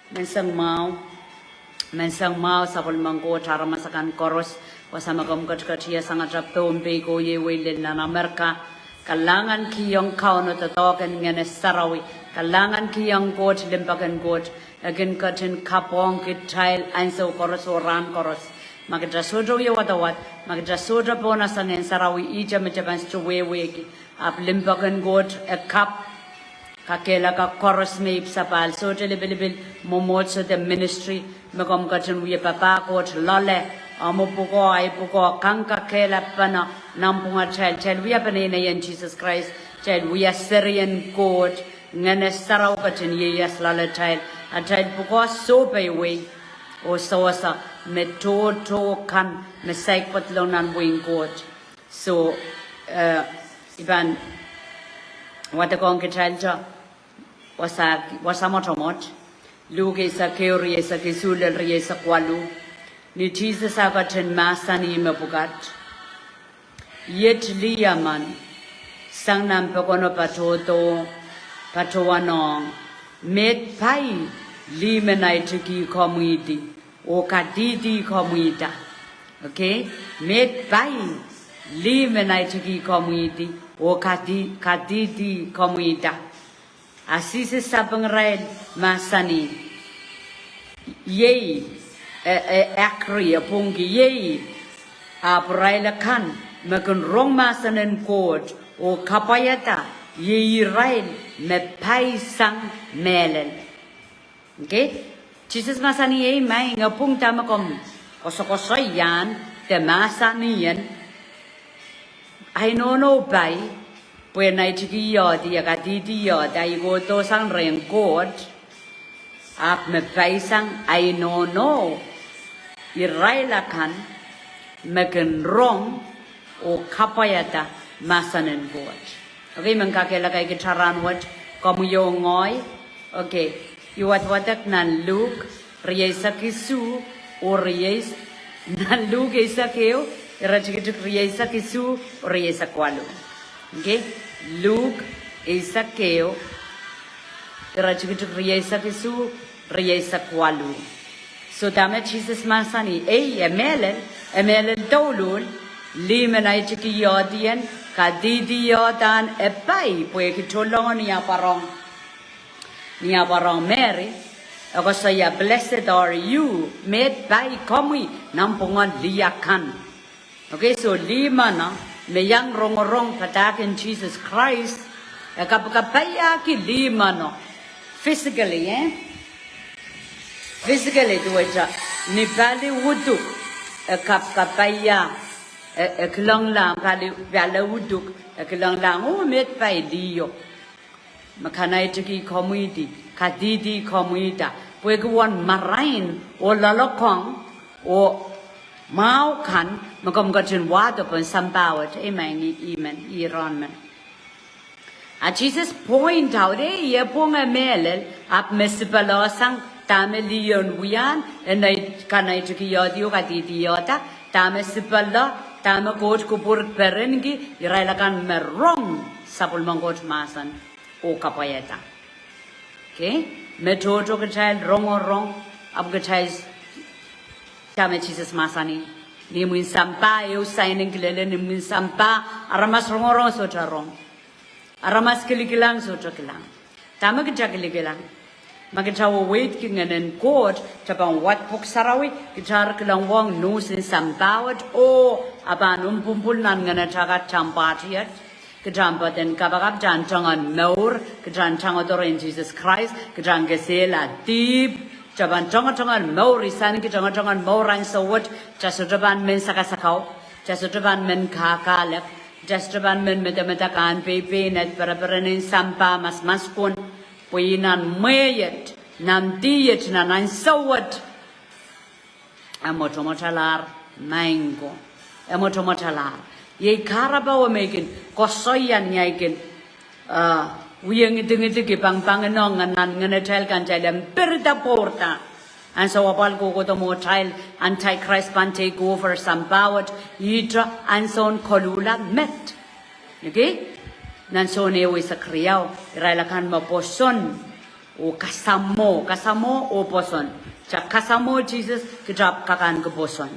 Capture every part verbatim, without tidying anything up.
Menseng mwahu, menseng mwahu sapwellimen Koht, aramas akan koaros, wasa me komw ketiket ie sang atail Pohnpei, kohieng wei lel nan Amerika. Kalahngan kihong Kauno doadoahk en Ngehn Sarawi. Kalahngan kihong Koht, limpoak en Koht, e kin ketin kapwong kitail ansou koaros oh rahn koaros. Ma kitail sohte wie wadawad, ma kitail sohte pwonehsang Ngehn Sarawi, ihte me kitail pahn sohte wehwehki. Ahpw limpoak en Koht e kap kakehlaka koaros me ipwsapahl, sohte lipilipil, mwomwohdiso de ministry me komw ketin wie papah Koht loale, omw pwukoa, ahi pwukoa, kang kakehlapene nanpwungatail. Kitail wia peneinei en Sises Krais, kitail wia serien Koht, Ngehn Sarawi ketin ieias loalatail, atail pwukoa sohpeiwei oh sewese me tohto kan me saik pedolong nan wehin Koht. So, eh, I pahn wadekohng kitailda wasa, wasa mwotomwot. Luk eisek ehu, rieisek isuh lel rieisek waluh. Ni Sises eh ketin mahsanih mepwukat, iet lih emen, sang nan pokono patohdo, patohwanohng, met pai lih me naitikih komwidi oh kadidi komwida. Okay? Met pai lih me naitikih komwidi oh kadi-, kadidi komwida. A Sises sapeng irail, mahsanih, iei, e, e agree, e pwungki, iei, ahpw irail akan me kin rong mahsen en Koht oh kapwaiada, iei irail me paisang mehlel. Okay? Sises mahsanih, ei, maing, e pwung dahme komw koasokoasoiahn de mahsanihien, ahi nohno pai, pwe naitikihdi, e kadihdihdi, e kohdohsang rehn Koht, ahpw me paisang ahi nohno irail akan me kin rong oh kapwaiada mahsen en Koht. Okay, I men kakehlaka kitail rahnwet, komwi oh ngehi. Okay, I wadwadek nan Luk rieisek isuh oh rieis-, nan Luk eisek ehu, iretikitik rieisek isuh oh rieisek waluh. Okay, Luk eisek ehu, iretikitik rieisek isuh, rieisek waluh. So dahme Sises mahsanih, ei, e mehlel, e mehlel douluhl, lih me naitikihdien, kadihdihdahn e pai, pwehki tohnlengo ni ah pwarohng, ni ah pwarohng Meri, e koasoia, blessed are you, met pai komwi nanpwungen lih akan. Okay, so lih meno, me iang rongorong padahk en Sises Krais, e kapakapaiahki lih meno. Physically, eh? Physically, duwehte, ni pali uduk, e kapakapaia, e, e kilenglahng, pali, pali uduk, e kilenglahng, oh, met pai liho me kanaitikih komwidi, kadidi komwida, pwehki uwen marain, oh loalokong, oh mwahu kan, me komw ketin wahdo pohn sampah wet, ei maing, I men, I rahn men. A Sises point out, ei, e pwung e mehlel, ahpw me sipelohsang, dahme liho en wiahiong, e nait-, kanaitikihdi oh kadihdihda, dahme sipelo, dahme Koht kupwur perenki, irail akan me rong sapwellimen Koht mahsen oh kapwaiada. Okay? Me tohto kitail rongorong, ahpw kitail, dahme Sises mahsanih, ni imwin sampah, ehu sign en kilelen, ni imwin sampah, aramas rongorong sohte rong. Aramas kilikilang sohte kilang. Dahme kitail kilikilang? Ma kitail weweidki Ngehn en Koht, kitail pahn wad Pwuhk Sarawi, kitail kilang wong nuhs en sampah wet, oh, a pahn mpwumpwul nan ngenatail kan, kitail pahn pahn kapakap, kitail tongoal mour, kitail tangodo rehn Sises Krais, kitail kesehla dihp, kitail pahn tongotongoal mour, I sanki tongotongoal mour ansou wet, kitail sohte pahn men sakasakau, kitail sohte pahn men kakahlek, kitail sohte pahn men medemede kan, peipei, ned, pereperen en sampah, masmaskun, pwe I nan mwehiet, nan dihiet, nan ansou wet. E mwotomwotalahr, maing ko. E mwotomwotalahr. Iei kahrepe me I kin koasoia ni ahi kin, uh, wie ngidingidiki pangpanginohng nan ngenatail kan, kitail en pirida pwourda. Ansou apwal kohkohdo mwo kitail, Antichrist pahn take over sampah wet, ihte ansoun koluhla met. Okay? Nan Sohn ehu eisek riau, irail akan me pwoson oh kasamwo, kasamwo oh pwoson. Kita kasamwo Sises, kita kak ahneki pwoson.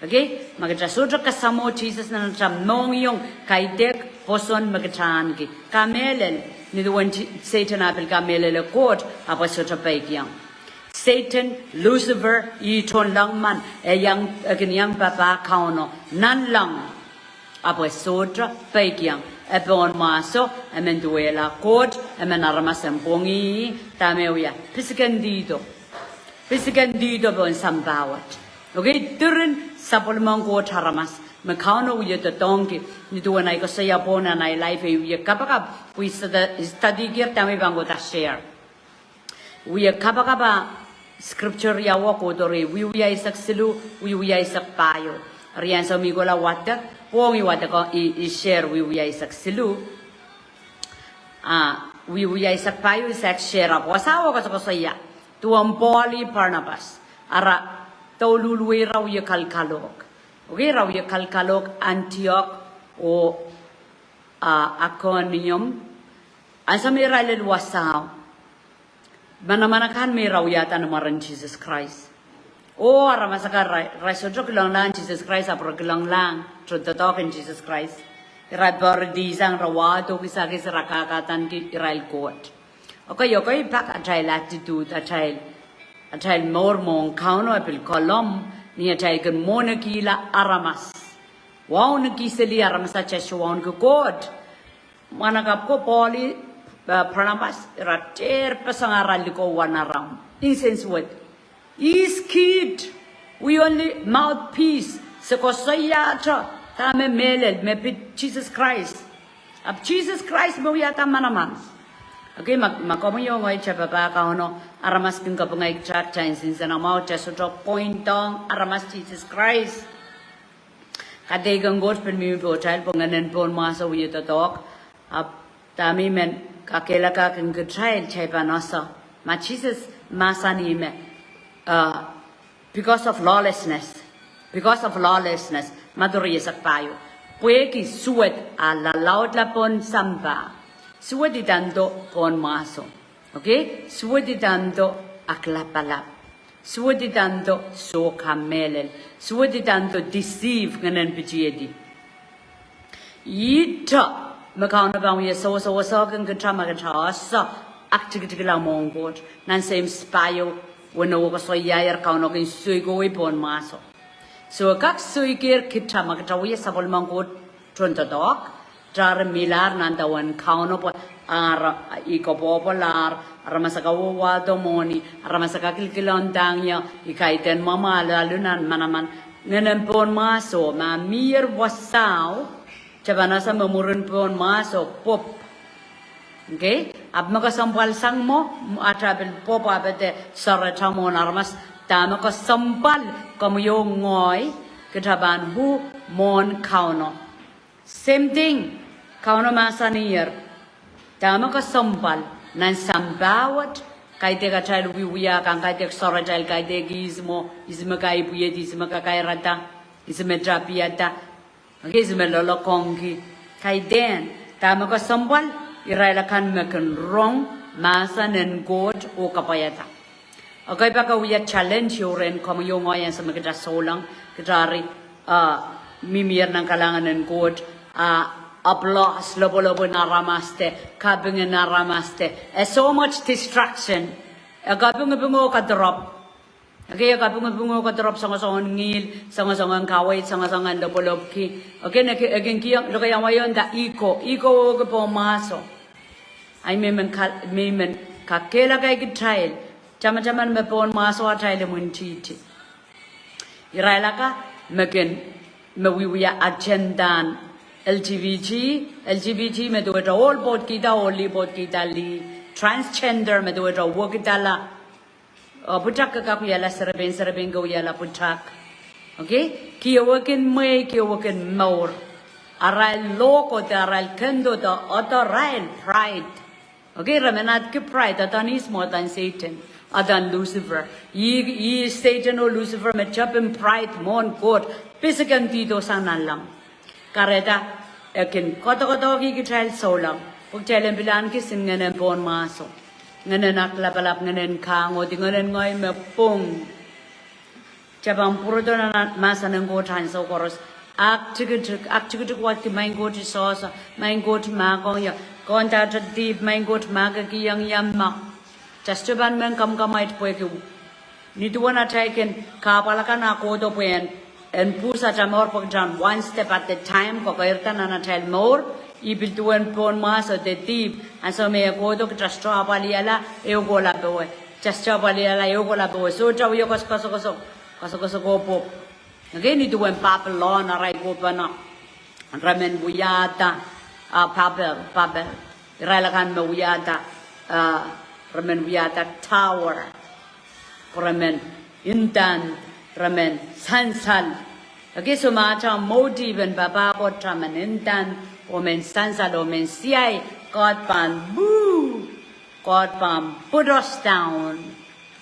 Okay? Ma kita sohte kasamwo Sises nan atail mohngiong, kaidehk pwoson me kita ahneki. Kamehlele, nin duwen Sehdan ah pil kamehlele Koht, ahpw e sohte peikiong. Sehdan, Lucifer, ih tohnleng men, e iang, e kin iang papah Kauno nanleng. Ahpw e sohte peikiong. E pohn mwahso, e men duwehla Koht, e men aramas en pwongih, dahme wia, pisiken dihdo. Pisiken dihdo pohn sampah wet. Okay, diren sapwellimen Koht aramas, me Kauno wie doadoahngki, nin duwen ei koasoia pohn nan ei life e wie kapakap, wie study, study kir dahme pahn kohda share. Wie kapakap ah scripture ia wet kohdo reh, Wiewia eisek siluh, Wiewia eisek pahieu. Rian soumi kohla wadek, pwongih wadek oh i, i share Wiewia eisek siluh. Ah, Wiewia eisek pahieu, i sehk share ahpw wasa wet koasokoasoia. Duwen Pohl oh Parnabas. Ara douluhl wei ra wie kalkalohk. Okay, ra wie kalkalohk Antiok oh, ah, Ikonium. Ansou me irail lel wasao, manaman akan me ira wiahda ni mwaren Sises Krais. Oh aramas akan ira, ira sohte kilenglahng Sises Krais, ahpw ira kilenglahng tohndoadoahk en Sises Krais. Ira pwaridi sang, ira wahdo kisakis, ira kakadaneki irail Koht. Okay, okay, pak atail attitude, atail, atail mour mwohn Kauno e pil kolom, ni atail kin mwohnekihla aramas. Wauneki seli aramas atail soh, wauneki Koht. Mwahnakapw ko Pohl oh, eh, Parnabas, ira dehr peseng ara likou wan aram. Insensuwed. Ihs kiht, we only mouthpiece, se koasoiahte dahme mehlel, me pid Sises Krais. Ahpw Sises Krais me wiahda manaman. Okay, ma, ma komwi oh ngehi kita papah Kauno, aramas kin kapinga kita, kita nsenamwahu, kita sohte point ong aramas Sises Krais. Kadeik en Koht pil mihmi pohtail, pwe ngehnen pohn mwahso wie doadoahk. Ahpw dahme I men kakehlaka kin kitail, kitail pahn ese, ma Sises mahsanih me, uh, because of lawlessness, because of lawlessness, Madiu eisek pahieu. Pwehki suwed a lalaudla pohn sampah. Suwed idahn do pohn mwahso. Okay? Suwed idahn do aklapalap. Suwed idahn do soh kamehlel. Suwed idahn do deceive, ngehnen pitihedi. Ihte me Kauno pahn wie sewesewese kin kita ma kita ese aktikitikla mwohn Koht. Nan Seims pahieu, weneu koasoiaier Kauno kin soikowei pohn mwahso. So e kak soikehr kita ma kita wia sapwellimen Koht tohndoadoahk. Kita eri mihlahr nan idawehn Kauno pwe ar, ih koapworopworlahr, aramas akan wahdo mwohni, aramas akan kilkilendahngie, ih kaidehn mwamwahlo nan manaman. Ngehnen pohn mwahso, ma mihier wasao, kita pahn ese me mwurin pohn mwahso pwopw. Okay? Ahpw me kesempwal sang mwo, atail pil pwopw, ahpw e sohrehda mwohn aramas, dahme kesempwal komwi oh ngehi, kita pahn uh mwohn Kauno. Same thing, Kauno mahsaniher. Dahme kesempwal, nan sampah wet, kaidehk atail wiewia kan, kaidehk sohrehda, kaidehk ihs mwo, ihs me kaipwihedi, ihs me kakairada, ihs me tapihada, okay, ihs me loalokongki. Kaidehn, dahme kesempwal, irail akan me kin rong mahsen en Koht oh kapwaiada. Okay, pak e wia challenge ieu rehn komwi oh ngehi ansou me kita souleng, kita eri, uh, mihmier nan kalahngan en Koht, uh, applause, lopwolopw en aramas de, kaping en aramas de. E so much distraction. E kapingiping oh kadirop. Okay, e kapingiping oh kadirop, songosong en ngihl, songosong en kaweid, songosong en lopwolopwki. Okay, e kin, e kin kihong, lokaia wai nda ego, ego wehwehki pohn mwahso. Ahi me I men ka, me I men kakehlaka kitail. Tamataman me pohn mwahso atail imwintihti. Irail akan me kin, me wiewia agenda en L G B T, L G B T me duwehte ohl pwoudkihda ohl, lih pwoudkihda lih, transgender me duwehte wekidala, uh, pwutak ke kak wiahla serepein, serepein ke wiahla pwutak. Okay? Kihwei kin mwehi, kihwei kin mour. Arail logo de arail kendo de, de arail pride. Okay, re men ahneki pride, adan ihs mwo, adan Sehdan, adan Lucifer. Ih, ih Sehdan oh Lucifer me tepin pride mwohn Koht, pisiken dihdo sang nanleng. Kahrehda, e kin kodokodohki kitail souleng, pwe kitail en pil ahneki sin ngehnen pohn mwahso. Ngehnen Aklapalap, Ngehnen Kahngohdi, Ngehnen Ngehi me pwung. Kitail pahn pwurodo nan mahsen en Koht ansou koaros. Aktikitik, aktikitik wadki Maing Koht I sohso, Maing Koht mahkohng ie, kondahte dihp Maing Koht mahkikihong ie ma. Kitail sohte pahn men kamwakamwaid pwehki ni duwen atail kin kahpwal akan ah kohdo pwe en, en pwuhs atail mour pwe kitail one step at a time, kokoirda nan atail mour, ih pil duwen pohn mwahso de dihp, ansou me e kohdo kitail sohte apwalihala, ehu kohla powe. Kitail sohte apwalihala, ehu kohla powe. Sohte wie koasokoasokoaso, koasokoasokohpo. Okei, ni duwen Papilon, arail kohpene. Re men wiahda, ah, Babel, Babel. Irail akan me wiahda, ah, re men wiahda tower. Re men indand, re men sansal. Okei, so ma atail motive en papah Koht, atail men indand, oh men sansal, oh men siai, Koht pahn boo. Koht pahn put us down.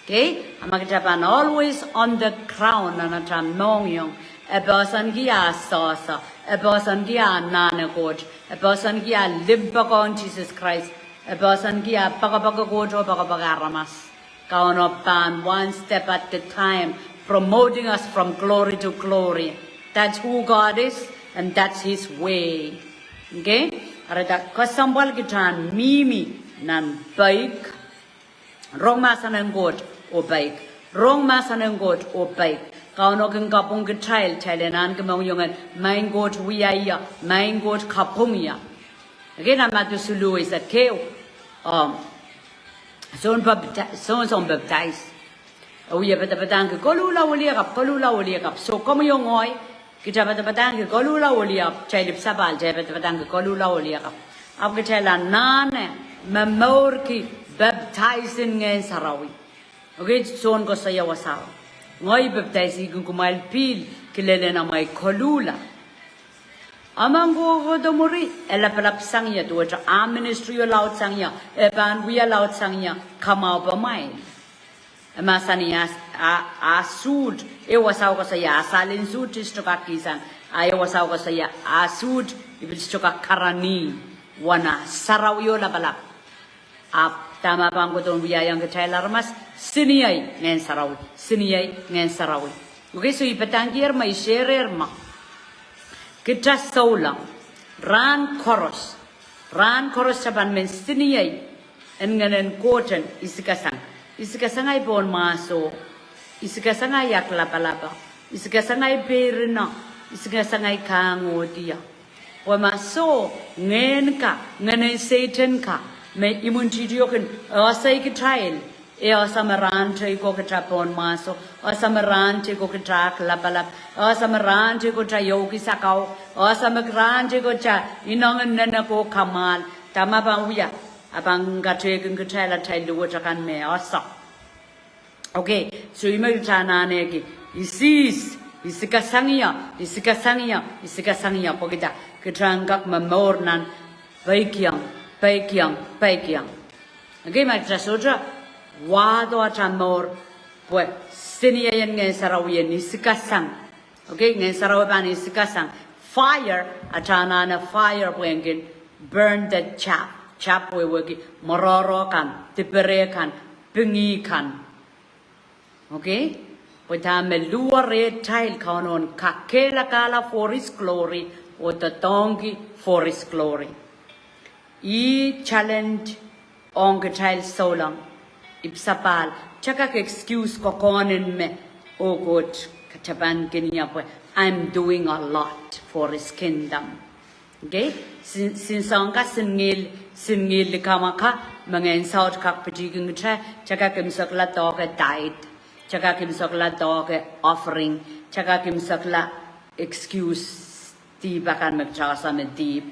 Okei, a ma kitail pahn always on the ground nan atail mohngiong. E poahsoanki ah sohso, e poahsoanki ah anahne Koht, e poahsoanki ah limpoak ong Sises Krais, e poahsoanki ah poakepoake Koht oh poakepoake aramas. Kauno pahn one step at a time, promoting us from glory to glory. That's who God is, and that's His way. Okei, eri da kesempwal kitail en mihmi nan peik, rong mahsen en Koht oh peik, rong mahsen en Koht oh peik. Kauno kin kapwung kitail, kitail en ahneki mohngiong en Maing Koht wia ie, Maing Koht kapwung ie. Okei, nan Madiu siluh, eisek ehu, um, Sohn Bapti-, Sohn, Sohn Baptist. E wie padapadahngki koluhla wiliakapw, koluhla wiliakapw. So komwi oh ngehi, kitail padapadahngki koluhla wiliakapw, kitail ipwsapahl, kitail padapadahngki koluhla wiliakapw. Ahpw kitail anahne momourki baptize en Ngehn Sarawi. Okei, Sohn koasoia wasao. Ngehi paptaisihkin kumwail pihl kilelen amwail koluhla. A ma kohkohdo mwuri, e lapalap sang ie, duwehte ah ministry o laudsang ie, e pahn wia laudsang ie, kamwahu pamwail. E mahsanih ah, ah, ah suht, e wasao koasoia ah salin suht, e sohte kak kihsang, ah, e wasao koasoia ah suht, e pil sohte kak karanih, wana sarawi o lapalap. Ahpw dahme pahn kohdo wiahiong kitail aramas, siniei Ngehn Sarawi, siniei Ngehn Sarawi. Okei, so I padahngkier ma, I share-er ma, kitail souleng, rahn koaros, rahn koaros kitail pahn men siniei en Ngehnen Koht en isikasang. Isikasang ahi pohn mwahso, isikasang ahi aklapalap, isikasang ahi peirino, isikasang ahi kahngohdi. Pwe ma soh, ngehn ka, ngehnen Sehdan ka, me imwintihti o kin ese kitail, e ese me rahn teikan kitail pohn mwahso, ese me rahn teikan kitail aklapalap, ese me rahn teikan kitail iouki sakau, ese me rahn teikan kitail inengieng, nenek oh kamwahl, dahme pahn wia, a pahn katehkin kitail atail luwet akan me ese. Okei, so ih me kitail anahneki, isis, isikasang ie, isikasang ie, isikasang ie, pwe kitail, kitail en kak momour nan peikiong, peikiong, peikiong. Okei, ma kitail sohte wahdo atail mour, pwe siniei en Ngehn Sarawi en isikasang. Okei, Ngehn Sarawi pahn isikasang. Fire, atail anahne fire pwehn kin burn the chaff. Chaff wehwehki mwororo kan, dipere kan, pingih kan. Okei? Pwe dahme luwe rehtail, Kauno en kakehlakahla for His glory, oh doadoahngki for His glory. Ih challenge ong kitail souleng, ipwsapahl, kitail kak excuse kokohn en me, oh Koht, kitail pahn kin ie pwe, I'm doing a lot for His kingdom. Okei? Sin, sin soang ka, sin ngihl, sin ngihl likamw ka, me ngehn saut kak pitihkin kitail, kitail kak imwisekla doahke tithe, kitail kak imwisekla doahke offering, kitail kak imwisekla excuse dihp akan me kitail ese me dihp.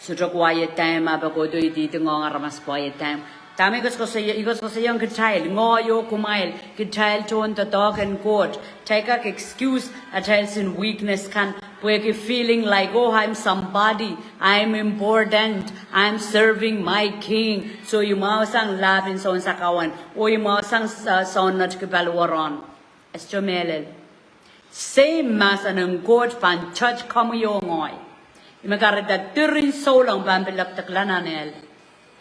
Sohte quiet time, ahpw e kohdo ididingohng aramas quiet time. Dahme I koasokoasoia, I koasokoasoiong kitail, ngehi oh kumwail, kitail tohn doadoahk en Koht, kitail kak excuse atail sin weakness kan, pwehki feeling like, oh, I'm somebody, I'm important, I'm serving my king. So I mwahusang lahp en Sounsakoan, oh I mwahusang, uh, Sounnet Kipalwuron. E sohte mehlel. Same mahsen en Koht pahn touch komwi oh ngehi. Ih me kahrehda diren souleng pahn pil lekdekla nan ehl.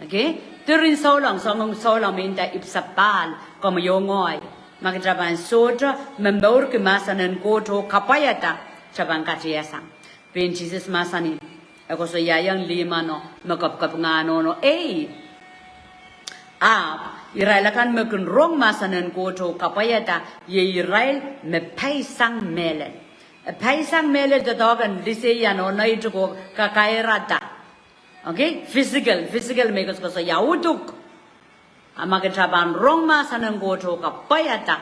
Okay? Diren souleng, soangen souleng me nda ipwsapahl, komwi oh ngehi. Ma kita pahn sohte momourki mahsen en Koht oh kapwaiada, kita pahn katiasang. Pein Sises mahsanih, e koasoiaiong lih meno, me kapkapinga nohno, ei. Ahpw, irail akan me kin rong mahsen en Koht oh kapwaiada, iei irail me paisang mehlel. E paisang mehlel doadoahk en liseian oh nait ko kakairada. Okay? Physical, physical me koasokoasoia uduk. A ma kita pahn rong mahsen en Koht oh kapwaiada.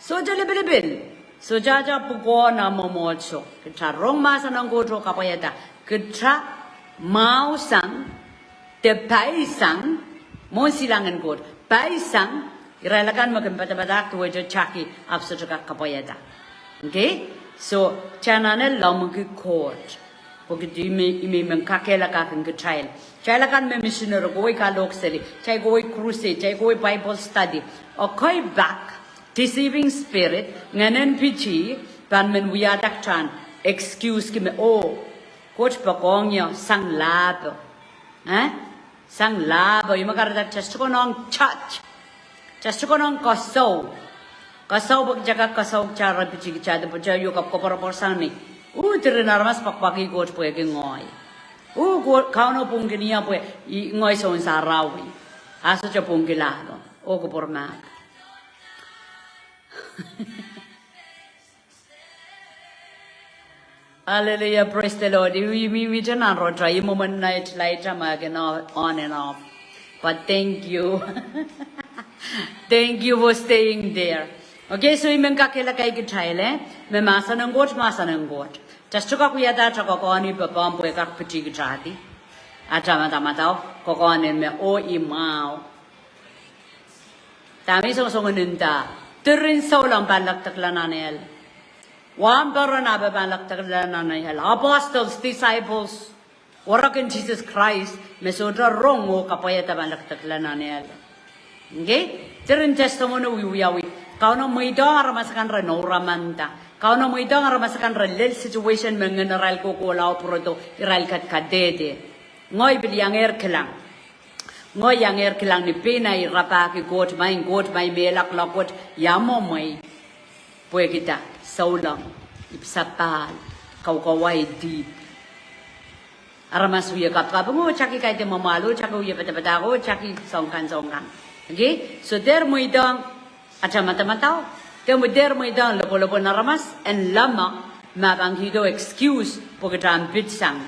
Sohte lipilipil. Sohte ata pwukoa nan mwomwohdiso. Kita rong mahsen en Koht oh kapwaiada. Kita mwahusang, de paisang, mwohn silangin Koht. Paisang, irail akan me kin padapadahk duwehte taki ahpw sohte kak kapwaiada. Okay? So, kita anahne lemmwiki Koht. Pwehki ih me, ih me, ih me kakehlakahkin kitail. Kitail akan me misineri, kowe kalohk seli, kitail kowe crusade, kitail kowe Bible study. Ekei pak, deceiving spirit, ngehnen piti, pahn men wiahda kita en excuse ki me, oh, Koht poakohng ie sang lahpo. Eh? Sang lahpo, ih me kahrehda kita sohte konehng church. Kita sohte konehng kasou. Kasou pwe kita kak kasou kita re piti kita, de pwe kita ieu kak koapworopwor sang ni. Uh, diren aramas pwakpwakih Koht pwehki ngehi. Uh, Koht, Kauno pwungkin ie pwe, ih ngehi soun sarawi. A sohte pwungkilahng. Oh, kupwur mahk. Hallelujah, praise the Lord. Ih, ih mihmihte nan rohte, ih mwomwen nait laita ma ke on and off. But thank you. Thank you for staying there. Okay, so ih men kakehlaka kitail, eh? Me mahsen en Koht, mahsen en Koht. Kita sohte kak wiahda ata koakoahn ni pahn pwe kak piti kita di. Ata madamadau, koakoahn en me oh ih mwahu. Dahme I songosong nda, diren souleng pahn lekdekla nan ehl. Wahnpoaron ape pahn lekdekla nan ehl. Apostles, disciples, werek en Sises Krais, me sohte rong oh kapwaiada pahn lekdekla nan ehl. Okay? Diren testimony wiewiawi. Kauno mweidohng aramas akan re noura manda. Kauno mweidohng aramas akan re lel situation me ngehn arail kohkohla oh pwurodo irail kat kadehde. Ngehi pil iangehr kilang. Ngehi iangehr kilang ni pein ei rapahki Koht, maing Koht, maing Meilaklok Koht, ia mwomwen. Pwehki dah, souleng, ipwsapahl, kaukawai dihp. Aramas wie kapkaping oh taki kaidehn mwamwahl oh taki wie padapadahk oh taki soang kan, soang kan. Okay? So dehr mweidohng ata madamadau, de mwein dehr mweidohng lopwolopwen aramas en leme, ma pahn kihdo excuse pwe kita en pitsang.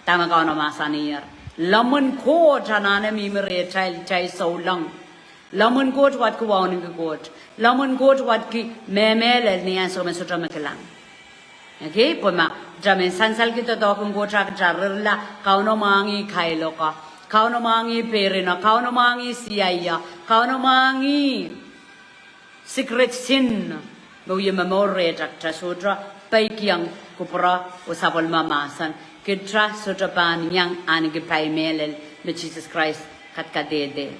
Dahme Kauno mahsanier. Lemwen Koht anahne mihmi rehtail, tail souleng. Lemwen Koht watki wauneki Koht. Lemwen Koht watki mehlel ni ansou me sohte me kilang. Okay, pwe ma kita men sansalki doadoahk en Koht a kita rirla, Kauno mwahngih kailok, Kauno mwahngih peren, Kauno mwahngih siaia, Kauno mwahngih secret sin, me wie momour rehtail, kita sohte peikiong kupwure oh sapwellime mahsen, kita sohte pahn iang ahneki pai mehlel me Sises Krais kadkadehde.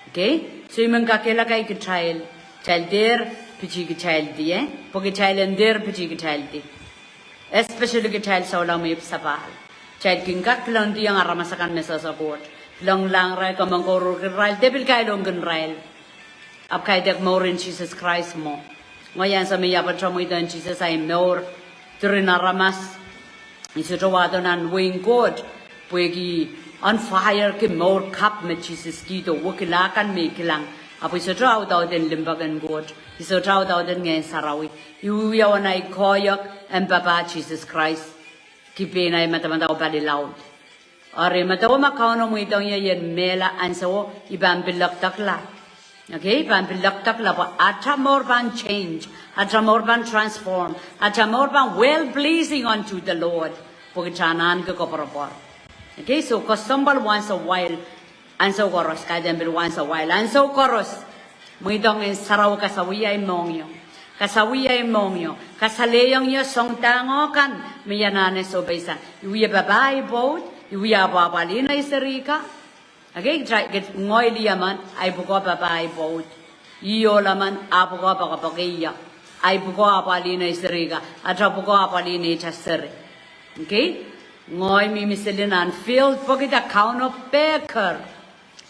Okay? So I men kakehlaka kitail, kitail dehr piti kitaildi, eh? Pwe kitail en dehr piti kitaildi. Especially kitail souleng me ipwsapahl. Kitail kin kak kilangdiong aramas akan me sehse Koht. Kilang, kilang irail, komour, komourki irail, de pil kailongki irail. Ahpw kaidehk mour en Sises Krais mwo. Ngehi ansou me I ahpw patohwan mweidohng Sises ahi mour, diren aramas, I sohte wahdo nan wehin Koht, pwehki on fire ki mour kapw me Sises kihdo, wekila kan me I kilang. Ahpw I sohte audauden limpoak en Koht. I sohte audauden Ngehn Sarawi. I wiewia wen ahi koahiek en papah Sises Krais. Ki pein ahi madamadau pali laud. Eri medewe ma Kauno mweidohng ie ien mehla ansouo, I pahn pil lekdekla. Okay, I pahn pil lekdekla pwe ata mour pahn change, ata mour pahn transform, ata mour pahn well pleasing unto the Lord. Pwe kita en ahneki koapworopwor. Okay, so kesempwal once a while, ansou koaros, kaidehn pil once a while, ansou koaros. Mweidohng Ngehn Sarawi kasawih ahi mohngiong. Kasawih ahi mohngiong. Kasalehiong ie soangen dahng kan me I anahne sohpeisang. I wie papah ahi pwoud, I wie apwahpwalih nei serihka. Okay, kita, kita ngehi lih emen, ahi pwukoa papah ahi pwoud. Ih ohl emen, ah pwukoa poakepoake ie. Ahi pwukoa apwalih nei serihka, ata pwukoa apwalih neitail seri. Okay? Ngehi mihmi seli nan field pwehki dah, Kauno peker.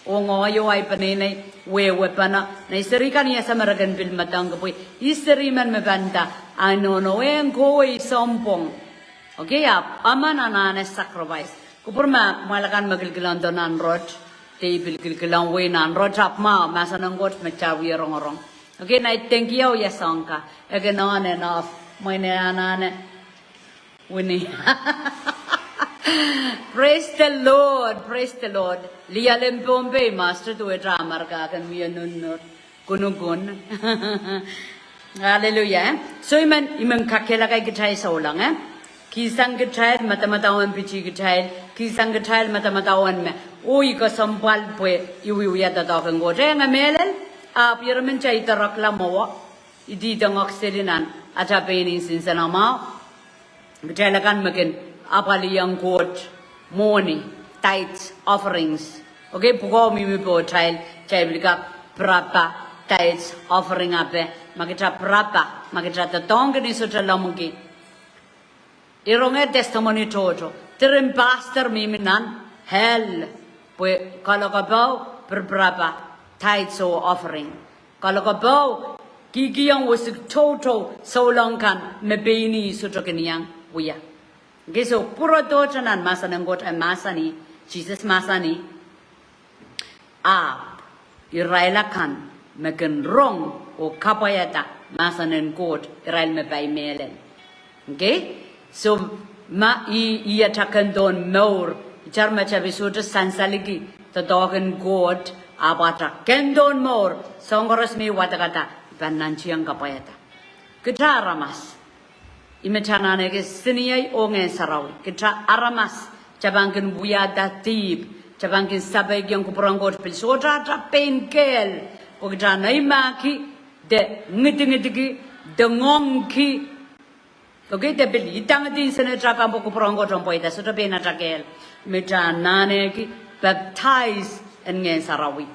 Oh ngoahi oh ahi peneinei wehwehpene. Nei seri kan I ese me re kin pil medengki pwe I seri men me pahn nda, a nohno eng kohwei sounpwong. Okay, ahpw emen anahne sacrifice. Kupwur ma, kumwail akan me kilkilondo nan rot, de I pil kilkilong wei nan rot, ahpw mwahu, mahsen en Koht me kitail wie rongorong. Okay, nei dengki oh ia soang ka, e kin on and off, mwein e anahne wini. Praise the Lord, praise the Lord. Lih Alem Pohnpei, Master, duwehte Amerika kin wie nunnur. Kunukun. Hallelujah, eh? So I men, I men kakehlaka kitail souleng, eh? Kihsang kitail, madamadau en piti kitail, kihsang kitail, madamadau en me. Oh I kesempwal pwe I wiewia doadoahk en Koht. Eh, nge mehlel, ahpw ire men kitail doarekla mwowe. I dihdohng oak seli nan ata pein nsenamwahu. Kitail akan me kin apwalihong Koht mwohni, tithes, offerings. Okay, pwukoa mihmi pohtail, kitail pil kak pirapa, tithes, offering ape, ma kitail pirapa, ma kitail doadoahngki ni sohte lemmwiki. I rong testimony tohto. Diren pastor mihmi nan hell, pwe kalokapau, pirpirapa, tithes oh offering. Kalokapau, kihkihong wesik toutou souleng kan me pein ih sohte kin iang wia. Okay, so pwurodohte nan mahsen en Koht e mahsanih, Sises mahsanih, ahpw irail akan me kin rong oh kapwaiada mahsen en Koht, irail me pai mehlel. Okay? So, ma I, I ata kendon mour, itar ma kitail pil sohte sansalki doadoahk en Koht, ahpw ata kendon mour, soahng koaros me I wadekada, I pahn nantihong kapwaiada. Kitail aramas, I men anahne ke seniei oh Ngehn Sarawi. Kitail aramas, kitail pahn kin wiahda dihp, kitail pahn kin sapeikiong kupwur en Koht pil sohte ata pein kehl, pwe kitail nei mahki, de ngidingidiki, de ngoangki. Okay, de pil idangidi nsensuwed kan pwe kupwur en Koht en pweida, sohte pein ata kehl. Me kitail anahneki baptize en Ngehn Sarawi.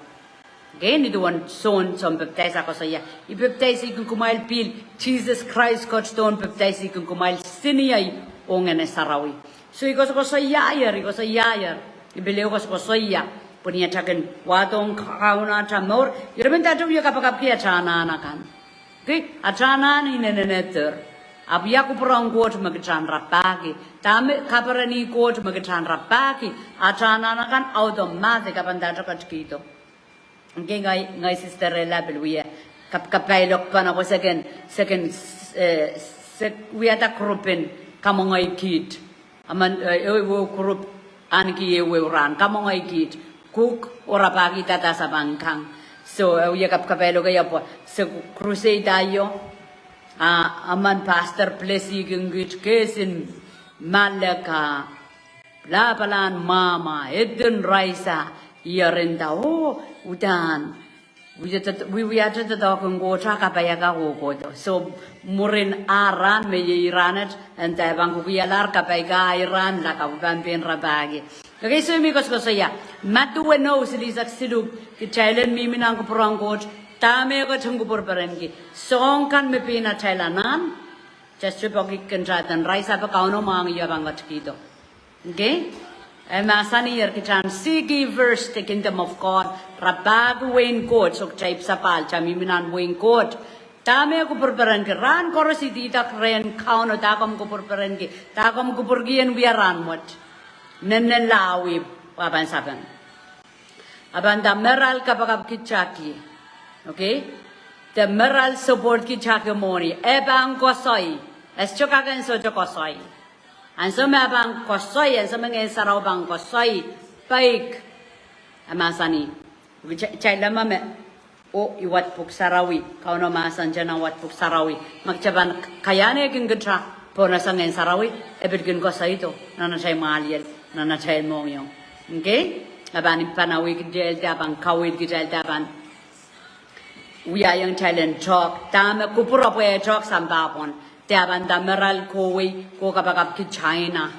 Okay, ni duwen Sohn, Sohn Pepdais a koasoia, I pepdaisekin kumwail pihl, Sises Krais ketidohn pepdaisekin kumwail seniei oh Ngehn Sarawi. So I koasokoasoiaier, I koasoiaier, I pil ehu koasokoasoia, pwe ni ata kin wahdohng Kauno ata mour, ire men ata wie kapakapki ata anahn akan. Okay, ata anahn inenen eder. Ahpw ia kupwur en Koht me kitail rapahki? Dahme kaperen Koht me kitail rapahki? Ata anahn akan automatic, a pahn ata ketikihdo. Okay, ngehi, ngehi sister Ella pil wie kap, kapailok pahn ako second, second, eh, sek, wiahda group en kamwengei kiht. Emen, eh, ehu, ehu group ahneki ehu, ehu rahn, kamwengei kiht. Kuk oh rapahki dahda se pahn kang. So, eh, wie kap, kapailoke ia pwe se crusade aio. Ah, emen pastor blessing kiht keisin maleka. Lapalahn mwahmw, edin raisa, ierinda, oh, uhdahn. Wiewia doadoahk en Koht a kapaiada kohkohdo. So, mwurin ah rahn me iei rahnwet, e nda e pahn kukialahr kapaika ahi rahn lakapw, pahn pein rapahki. Okay, so I men koasokoasoia. Madiu weneu silihsek siluh, kitail en mihmi nan kupwur en Koht, dahme e ketin kupwurperenki? Soahng kan me pein atail anahn, just to poaki kin taden raisa pwe Kauno mwahngih e pahn ketikihdo. Okay? E mahsaniher kitail en seek ye first the kingdom of God. Rapahki wehin Koht, so kitail ipwsapahl, kitail mihmi nan wehin Koht. Dahme kupwurperenki? Rahn koaros I idihda rehn Kauno, dahme komw kupwurperenki? Dahme komw kupwurki en wia rahnwet? Nennenla awi, pwe a pahn sapeng. A pahn nda me irail kapakapki taki. Okay? De me irail support ki taki mwohni. E pahn koasoi. E sohte kak en sohte koasoi. Ansou me e pahn koasoi, ansou me Ngehn Sarawi pahn koasoi, peik, e mahsanih. Kitail, kitail leme me, oh, I wad Pwuhk Sarawi, Kauno mahsen tena wad Pwuhk Sarawi. Ma kitail pahn kaiahnekin kitail, pohnese Ngehn Sarawi, e pil kin koasoido, nan atail mwahliel, nan atail mohngiong. Okay? E pahn ipanawi kitail, de pahn kaweid kitail, de pahn wiahiong kitail en talk, dahme kupwur pwe e talk sampah pwon. De a pahn nda me irail kohwei, oh kapakapki China.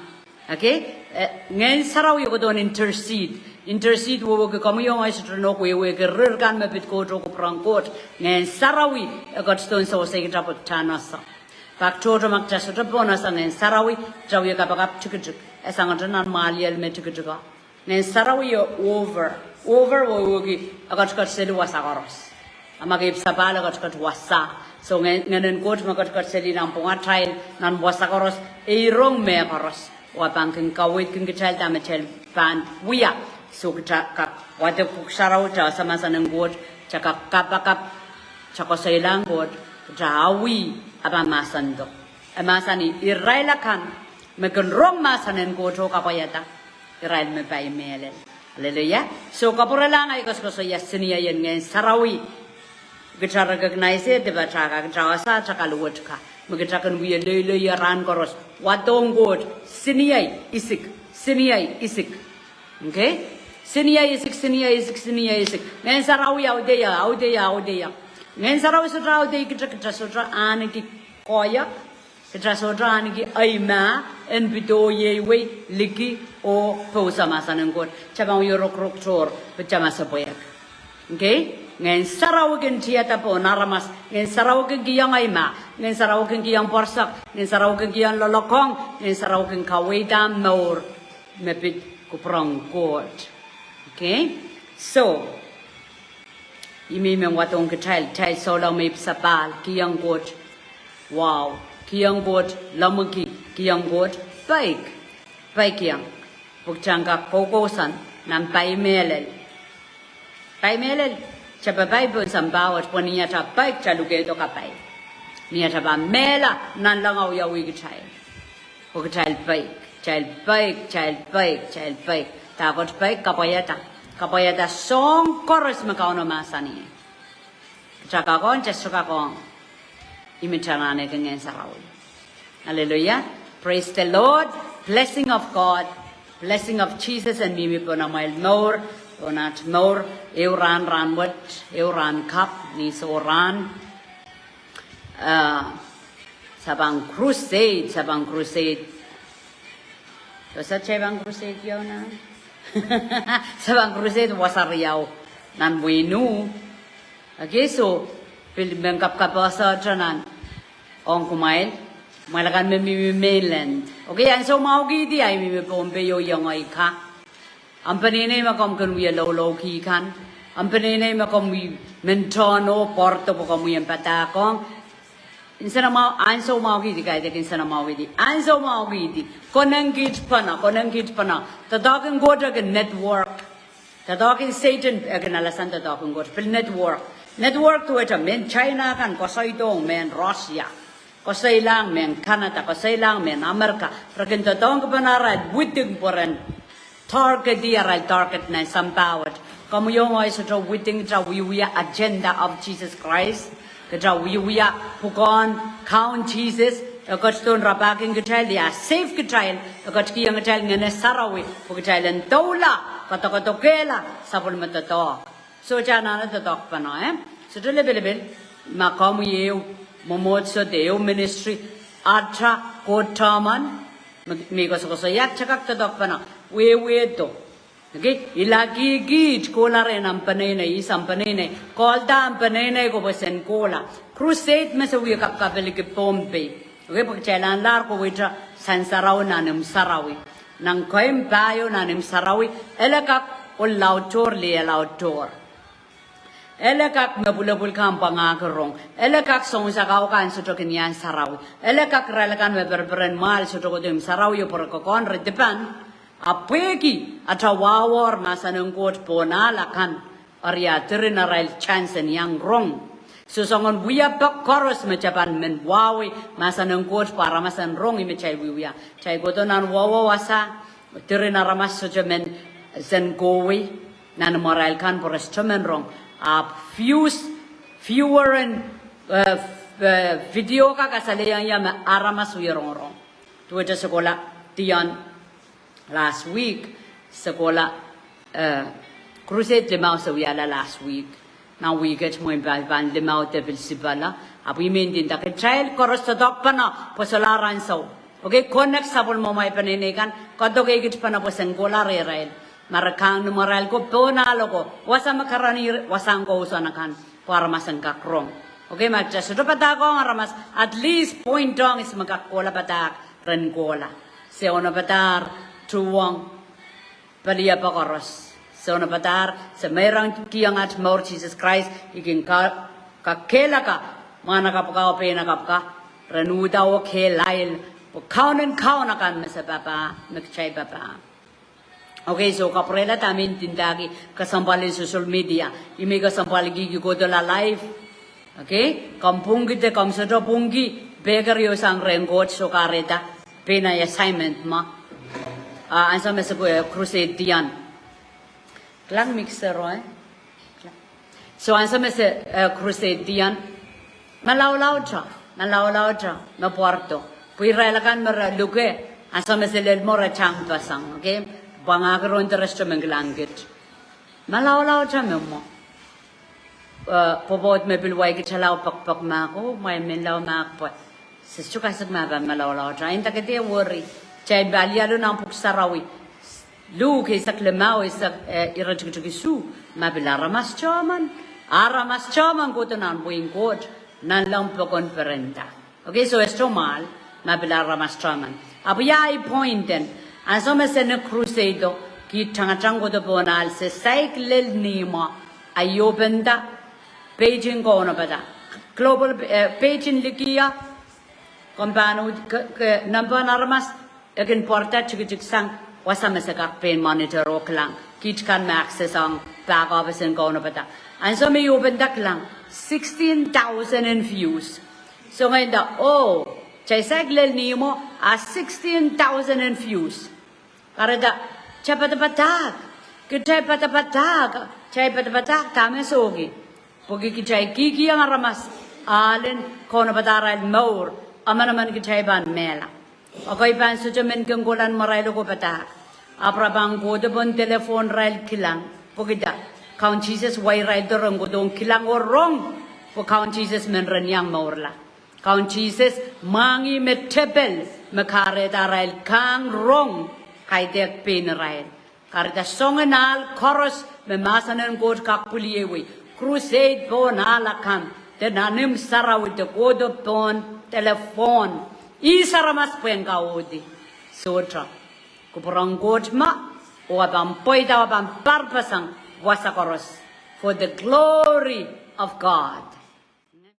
Okay? Eh, Ngehn Sarawi e kohdohn intercede. Intercede wehwehki komwi oh ngehi sohte nohk wehwehki rir kan me pid kohdo kupwur en Koht. Ngehn Sarawi e kohdohn sewese kitail pwe kitail en ese. Pak tohto ma kitail sohte pohnese Ngehn Sarawi, kitail wie kapakap tikitik. E sangete nan mwahliel me tikitiko. Ngehn Sarawi e over, over wehwehki e ketiket seli wasa koaros. A ma ke ipwsapahl e ketiket wasa. So ngehn, ngehnen Koht me ketiket seli nan pwungatail, nan wasa koaros, e rong mehkoaros. Oh e pahn kin kaweidki kitail dahme kitail pahn wia. So kitail kak wadek Pwuhk Sarawi, kitail wasa mahsen en Koht, kitail kak kapakap, kitail koasoilahng Koht, kitail awih, a pahn mahsendo. E mahsanih irail akan me kin rong mahsen en Koht oh kapwaiada, irail me pai mehlel. Aleluia. So kapwurelahng ei koasokoasoia seniei en Ngehn Sarawi. Kitail recognize e dipatail ka, kitail wasa atail kaluwet ka, me kitail kin wie loiloi rahn koaros. Wadohng Koht, seniei isik, seniei isik. Okay? Seniei isik, seniei isik, seniei isik. Ngehn Sarawi audeia, audeia, audeia. Ngehn Sarawi sohte audei kitail, kitail sohte ahneki koahiek, kitail sohte ahneki ei mah en pidoh ieiwei, liki, oh pousa mahsen en Koht. Kitail pahn wie rokorok tohr, pwe kitail masepwehk. Okay? Ngehn Sarawi kin tiada pohn aramas, Ngehn Sarawi kin kihong ei mah, Ngehn Sarawi kin kihong pwoarosok, Ngehn Sarawi kin kihong loalokong, Ngehn Sarawi kin kaweid ahmw mour me pid kupwur en Koht. Okay? So, I men wadohng kitail, kitail souleng me ipwsapahl, kihong Koht wahu, kihong Koht lemmwiki, kihong Koht peik, peikiong. Pwe kitail kak koukousoan nan pai mehlel. Pai mehlel, kitail pahn pai pohn sampah wet, pwe ni atail peik kitail lukehdo kapai. Ni atail pahn mehla, nanleng wiawi kitail. Pwe kitail peik, kitail peik, kitail peik, kitail peik. Dahkot peik? Kapwaiada. Kapwaiada soahng koaros me Kauno mahsanih. Kitail kak ong, kitail sohte kak ong. Ih me kitail anahne Ngehn Sarawi. Hallelujah. Praise the Lord. Blessing of God. Blessing of Jesus en mihmi pohn amwail mour, pohn at mour. Ehu rahn, rahn wet, ehu rahn kapw, ni sohrahn. Ah, sapwung crusade, sapwung crusade. Wasa sapwung crusade ieu nan? Sapwung crusade wasa riau nan wehin U. Okay, so, pil men kapkapehse nan ong kumwail, kumwail akan me mihmi mainland. Okay, ansou mwahuki di ahi mihmi Pohnpei oh iang ahi ka. Ahmw peneinei me komw kin wie loulou ki kan. Ahmw peneinei me komw wie men tohn oh pwardo pwe komw wie padahk ong. Nsenamwahu, ansou mwahuki di, kaidehk nsenamwahuki di. Ansou mwahuki di. Konehng kiht pahn, konehng kiht pahn. Doadoahk en Koht e kin network. Doadoahk en Sehdan e kin alasang doadoahk en Koht. Pil network. Network duwehte mehn China kan koasoidohng mehn Russia. Koasoilahng mehn Canada, koasoilahng mehn America, re kin doadoahngki pahn arail widing pwe ren target-i arail target nan sampah wet. Komwi oh ngehi sohte widing kitail wiewia agenda of Jesus Christ. Kitail wiewia pwukoahn Kaun Sises, e ketidohn rapahki kitail, e save kitail, e ketikihong kitail Ngehn Sarawi, pwe kitail en doula, koadokoadohkehla sapwellime doadoahk. Sohte anahne doadoahk pahn, eh? Sohte lipilipil, ma komwi ehu mwomwohdiso de ehu ministry, atail Koht teman, me, me koasokoasoia kitail kak doadoahk pahn, wehwehdo. Okay, ilahki kiht kohla rehn ahmw peneinei, ihs ahmw peneinei, kohlda ahmw peneinei ko pwe sen kohla. Crusade me se wie kapkapeliki Pohnpei. Okay, pwe kitail anahne lahr kaweid sang sarawi nan imw sarawi. Nan keimw pahieu nan imw sarawi, ele kak ohl laud tohr, lih laud tohr. Ele kak me pwulopwul kan pwangahki rong. Ele kak sounsakoa kan sohte kin iang sarawi. Ele kak irail akan me pereperen mwahl sohte kohdo imw sarawi oh pwurokokohn re dipan. Ahpw pwehki atail wahuwohwor mahsen en Koht pohn ahl akan, eri a diren arail chance en iang rong. So soangen wia pek koaros me kitail pahn men wahu mahsen en Koht pwe aramas en rong, ih me kitail wiewia. Kitail kohdo nan wauwau wasa, diren aramas sohte men sen kohwei nan imwarail kan pwe re sohte men rong. Ahpw views, viewer en, eh, eh, video ka kasalehiong ie me aramas wie rongorong. Duwehte se kohla dion last week, se kohla, eh, crusade limau se wiahla last week. Nan wihket mwein pahn, pahn limau de pil sipala. Ahpw I men ndinda kitail koaros doadoahk pahn, pwe solahr ansou. Okay, connect sapwellimomwi peneinei kan, koadoahk kiht pahn pwe sen kohla rehrail. Ma re kang ni imwarail ko pohn ahl ko, wasa me karanih wasahn kousoan akan, pwe aramas en kak rong. Okay, ma kitail sohte padahkohng aramas, at least point ong ihs me kak kohla padahk, ren kohla. Se onopadahr tuhwong peliepe koaros. Sounpadahr, se meirongkihong at mour Sises Krais, I kin ka, kakehlaka mwahnakapw ka oh peinakapw ka, ren uhda oh kehlail, pwe Kaun en kaun akan me se papah, me kitail papah. Okay, so kapwurehla dahme I ndindahki kesempwal en social media. I men kesempwalki kohdohla live. Okay, komw pwungki de komw sohte pwungki, peki riau sang rehn Koht, soh, kahrehda pein ahi assignment mwo. Ah, ansou me se, eh, crusade dian. Kilang mixer o, eh? So ansou me se, eh, crusade dian, malaulaud, malaulaud me pwardo. Pwe irail akan me re luke, ansou me se lel mwo re tang pasang, okay? Pwangahki rohng de re sohte men kilang kit. Malaulaud me mwo. Eh, pwopwoud me pil wai kitail lao pekpek mahk, oh, mwail men lao mahk pwe se sohte kasik ma pahn malaulaud. Inda ke dehr worry. Kitail pahn lialo nan Pwuhk Sarawi. Luk eisek limau, eisek, eh, iretikitik isuh, ma pil aramas tehmen, aramas tehmen kohdo nan wehin Koht, nanleng pokon perenda. Okay, so e sohte mwahl, ma pil aramas tehmen. Ahpw ia ahi point en, ansou me se nin crusade o, kiht tangatang kohdo pohn ahl, se saik lel nihmwo, ahi openda, page en kaunopada. Global, eh, page en likiya, komw pahn uhd ke, ke, nempehn aramas, e kin pwarada tikitik sang wasa me se kak pein monitor oh kilang. Kiht kan me access ong back office en kaunopada. Ansou me I openda, kilang, sixteen thousand en views. So ngehi nda, oh, kitail saik lel nihmwo, a sixteen thousand en views. Kahrehda, kitail padapadahk, kitail padapadahk, kitail padapadahk, dahme sohki. Pwehki kitail kihkihong aramas ahlen kaunopada arail mour, emenemen kitail pahn mehla. Ekei pahn sohte men kin kohla ni imwarail oko padahk. Ahpw re pahn kohdo pohn telephone irail kilang. Pwehki dah? Kaun Sises wai irail de ren kohdo kilang oh rong. Pwe Kaun Sises men ren iang mourla. Kaun Sises mwahngih me tepel me kahrehda arail kahng rong, kaidehk pein irail. Kahrehda soangen ahl koaros me mahsen en Koht kak pwiliewei. Crusade pohn ahl akan, de nan imw sarawi de kohdo pohn telephone. Ihs aramas pwehn kauhdi? Sohte. Kupwuren Koht mwo, oh e pahn pweida, oh e pahn parpasang wasa koaros. For the glory of God.